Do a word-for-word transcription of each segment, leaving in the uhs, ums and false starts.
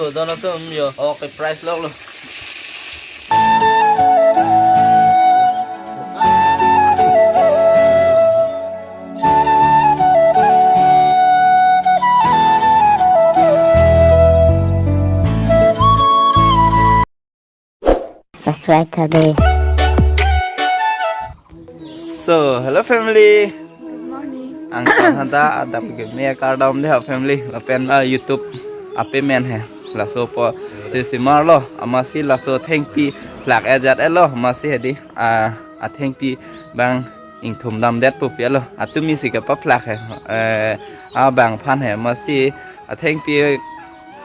So, don atum yo, okay, price lok lo. Subscribe tha de. So, hello family. Good morning. Angton aphanta adap ke me kardom de ha family. Lapen, ah, YouTube ape men he. Laso po si simar lo. Amatsi laso thengpi plak ajat elo. Amatsi hedi, ah, athengpi bang ingthum damdet pu pi elo. Atum isi kepaplak he. Eh, abang aphan he. Amatsi athengpi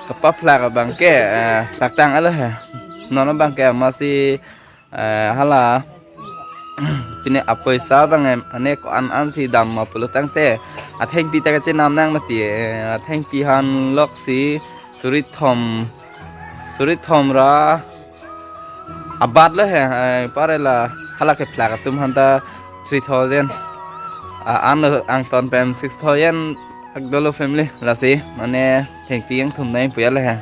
kepaplak abang ke, eh, plaktang elo he. Non abang ke amatsi, eh, hala pine apoisa abang em, ane ko-an an si dam ma pulo tangte, athengpi ta kachenam nang mati, eh, athengpi han lok si suri thom, suri thom ra abat lo he, eh, pare la hala keplak atum aphanta three thousand. Ah, an lo angton pen six thousand ak dolo family, lasi mane thengpi ingthum nai pu ya le he.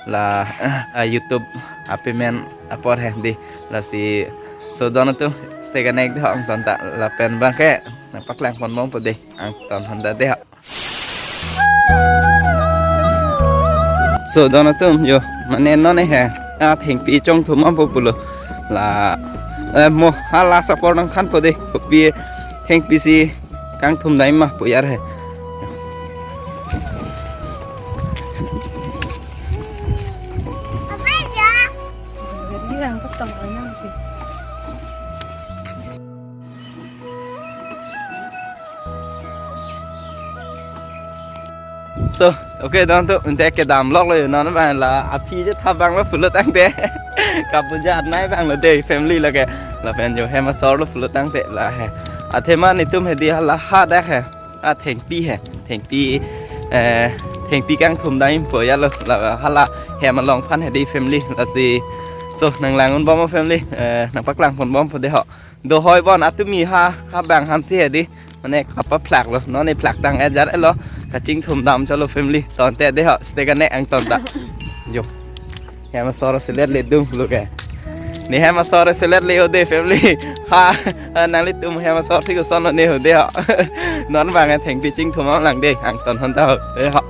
La, ah, YouTube ape men apor he di, lasi so don atum stay connect de ha angton ta lapen bang ke nangpaklang ponbom po de angton aphanta de ha. So don atum yo, mane non he, ah, thengpi chongthum ampo pulo. La, eh, mo hala support nangthan po de, kopi thengpi si kangthum dai ma pu ya he. So, okay, don atum, ante kedam lok lo yo, non abang la aphi je tha bang lo pulo tangte. Kapuja nai bang lo de family lake. Lapen yo hem asor lo pulo tangte la he. Athema netum hedi hala hadak he. Ah, thengpi he. Thengpi, eh, thengpi kangthum dai po ya lo. La hala hem along aphan hedi family, lasi. So, nanglang unbom family, eh, nangpaklang ponbom po de ho. Dohoi bon atum mi ha, ha bang hansi hedi. Mane kapaplak lo, non ne plaktang ajat elo. Kachingthum dam cholo family. Ton te de ho, stay connect angton ta. Yo. Hem asor selet le dum lo ke. Ne hem asor selet le ho de family. Ha, ha, nanglitum hem asor si koson lo ne ho de ho. Non bang thengpi chingthum lang de, angton aphanta ho. De ho.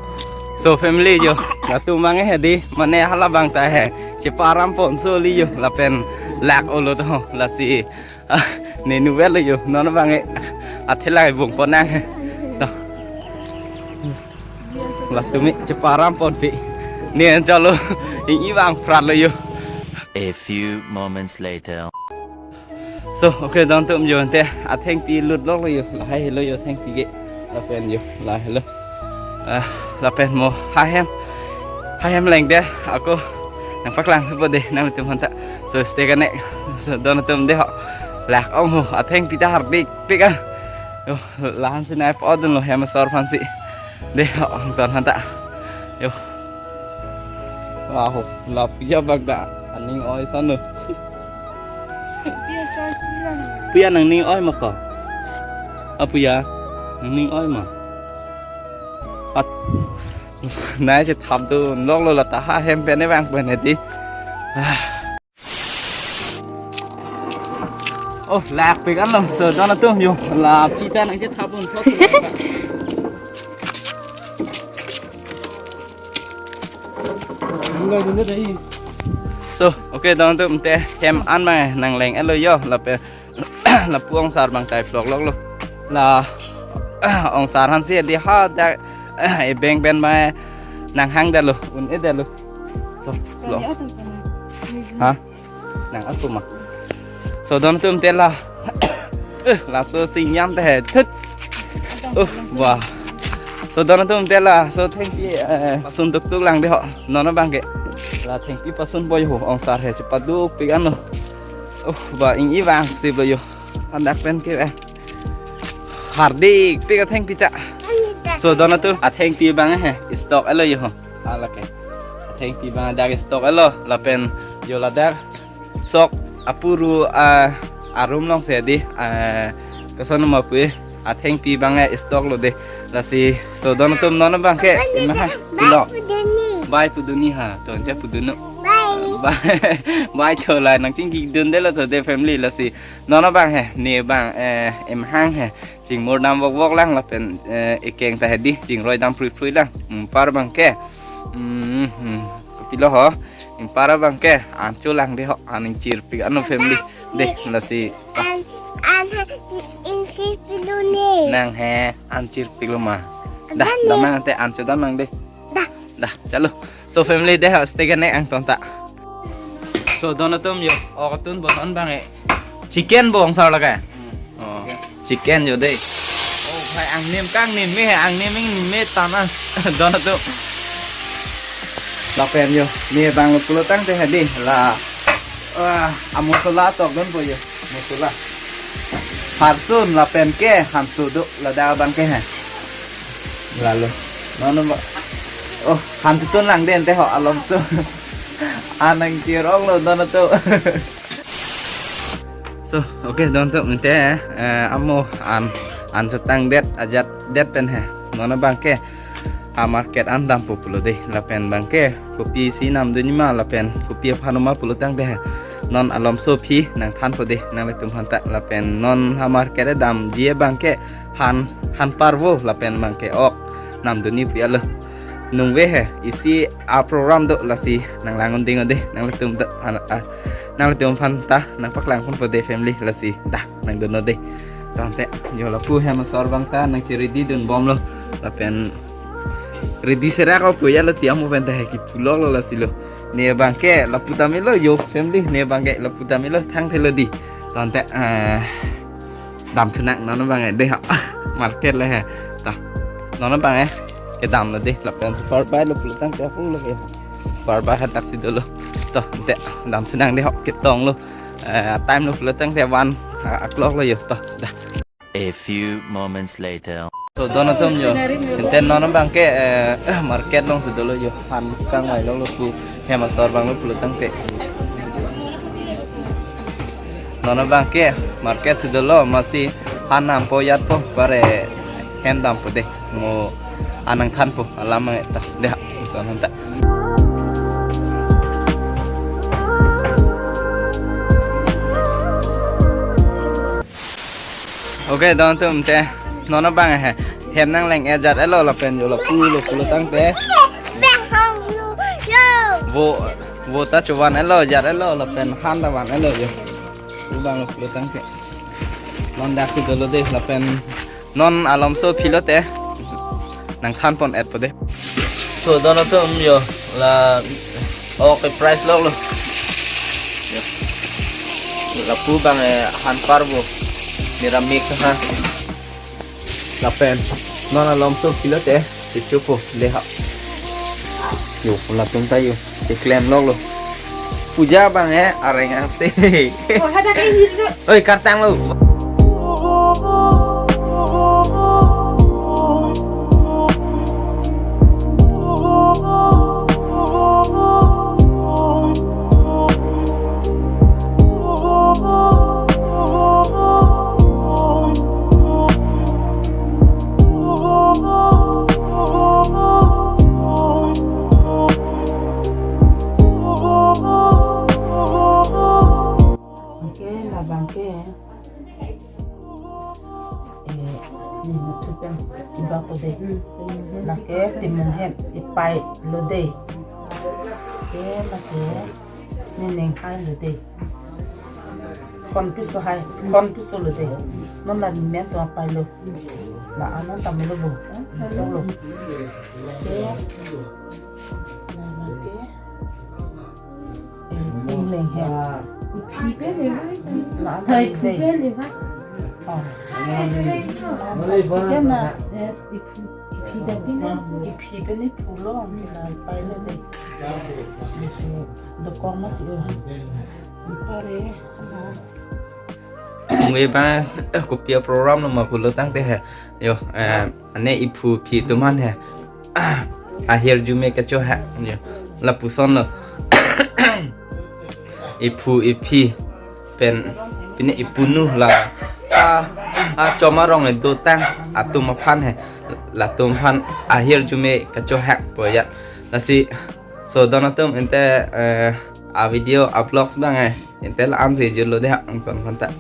So family yo, latum bang hedi, mane hala bang ta he. Cheparam ponso li yo, lapen lak olo to, lasi. Ah, ne nu vel yo, non bang e. Athela bung ponang. To. Latum mi cheparam ponpi. Ne cholo, ing i bang prat lo yo. A few moments later. So, okay, don atum yo ante, athengpi lut lok lo yo, lahai helo yo thengpi ke. Lapen yo, lahai helo. Ah, lapen mo hahem. Hahem leng de, ako nangpaklang po de, nangtum aphanta. So, stay connect. So, don atum de ho. Lak ong ho, athengpi ta hardik pik ah. Yo, lahan si nai po dun lo hem asor aphan si. De ho, don aphanta. Yo. Wow, la puya bang ta. Aning oi son lo. Puya nangning oi ma ko. Ah, puya. Nangning oi ma. At. Nai chethap dun lok lo la ta ha hem pen ne bang pen hedi. Ah. Oh, lak pik an lo. So, don atum yo. La aphi ta nangchethap dun thok. So, okay, don atum te hem an bang nangleng elo yo, lapen lapu ongsar bang tai vlog lok lo. La ongsar hansi di ha da e beng ben mai nanghang detlo, un-e detlo. So, lo. Ha? Nang atum ma. So, don atum te la. Eh, laso si nyam te he. Thut. Oh, wah. So, don atum te la. So, thengpi, eh, pasun tuk tuk lang de ho. Non abang ke. La thengpi pasun boy ho. Ongsar he chepaduk pik an lo. Oh, ba ing i bang si ba yo. Andak pen ke, eh. Hardik pik athengpi ta. So, don atum athengpi bang he. Stock elo yo ho. Ala ke. Athengpi bang dak stock elo. Lapen yo ladak sok apuru, ah, arum long se di, ah, koson ma pu, athengpi bang e stock lo de. Lasi so don atum non abang ke, papa, ima ha, dede, lo. Papa, dede. Bye pudun ni ha, to ante pudun no. Bye. Bye. Bye to la nangchingki dundelo to de family lasi. Non abang he, ne abang eh emhang he. Chingmur dam vokvok lang lapen eh ekeng ta hedi, chingroi dam pruiprui lang. Hmm, par abang ke. Hmm, hmm. Kopilo ho. Hmm, par abang ke. An cholang de ho, an ingchirpik ano family. De, lasi. An, an ha, ingchirpik lo ne. Nang he, an chirpik lo ma. Dah, dah mang te an chodam mang de. Dah. Dah, chalo. So family de ha, stay kene angton ta. So don atum yo, o katun bon an bang e. Chicken bong sar laga. Oh, chicken yo de. Oh, hai angnim kangnim me, angnim ingnim me tana. Don atum. Lapen yo, ne abang lo pulo tangte hedi la. Wah, amosola tok don po yo. Mosola. Harsun lapen ke hansu do ladak abang ke he. Lalo. Nono ba. Oh, hantu tun lang den te ho alom so. An ingchirong lo don atum. So, okay, don atum ante eh amo an an chetang det ajat det pen he. Non abang ke ha market an dampo pulo de lapen abang ke kopisi namdun ni ma lapen kopi aphan ma pulo tangte he. Non alomso aphi nangthanpo de nanglitum aphan ta lapen non ha market damji abang ke han han parvo lapen abang ke ok namdun ni pu alo. Nungve he isi a program do lasi nanglang unding ode nanglitum ta an- a- nanglitum aphan ta nangpaklang ponpo de family lasi dah nangdunnon de. Tangte yo lapu hem asor abang ta nangchi ready dunbomlo lapen ready serak ko puya lo tiang mo pen ta he kipulok lo lasi lo. Ne abang ke lapu ta melo yo family ne abang ke lapu ta melo thangthelo di. Tangte eh dam thunak non abang e de ha. Market le he. Ta. Non abang e. Kedam lo de. Lapen super bike lo pulo tangte apu lo ke. Super bike ha taxi dolo. To, te dam thunak de ho ketong lo. Eh, time lo pulo tangte one o'clock lo yo. To, dah. A few moments later. To don atum yo. Ante non abang ke eh, market alongsi dolo yo. Han kangvai lo lo pu. Hem asor abang lo pulo tangte. Non abang ke market si dolo masi han nampo yatpo pare hem dampo de mo an nangthanpo alam ang ta de ha to non ta. Okay, don atum te non abang he hem nangleng-e jat elo lapen yo lapu lo pulo tangte. Vo vo ta chuvan elo jat elo lapen han ta van elo yo. Pu abang lo pulo tangte. Non dak si dolo de lapen non alomso aphi lo te nangthan pon-etpo de. So don atum yo la ok price lok lo. Yo. Lapu abang eh han parvo. Mera mix ha. Lapen non alomso aphi lo te kechopo de ha. Yo latum ta yo keklem lok lo. Puja abang eh areng angse. Oh, hada kain hirdo. Oi, kartang lo. Okay, labang ke. Eh, ne nangthu pen kibak po de. Lake timung hem ipai lo de. Ke lake ne ning hai lo de. Khon piso hai, khon piso lo de. Non la ne men to apai lo. La anan ta melo bo. Lo lo. Ke. La lake. Eh, ingleng hem. Iphi pen le va. La an thai iphu dei. Pen le va. Oh. Iphi pen na. Eh, iphu, iphi da pen le. Iphi pen iphu lo, mi la pai lo dei. Iphu dokong mati lo. Pare, na. Nge ba, eh, kopi a program lo ma pulo tangte he. Yo, eh, ane iphu iphi atum aphan he. Ahirjume kachohang yo. Lapuson lo. Iphu iphi pen pine ipunu la. A, achom arong dotang atum aphan he. Latum aphan ahirjume kachohangpo ya. Lasi So don atum, ante eh, a video a vlogs abang eh, ante la-an si jutlo dei ha, angton konta.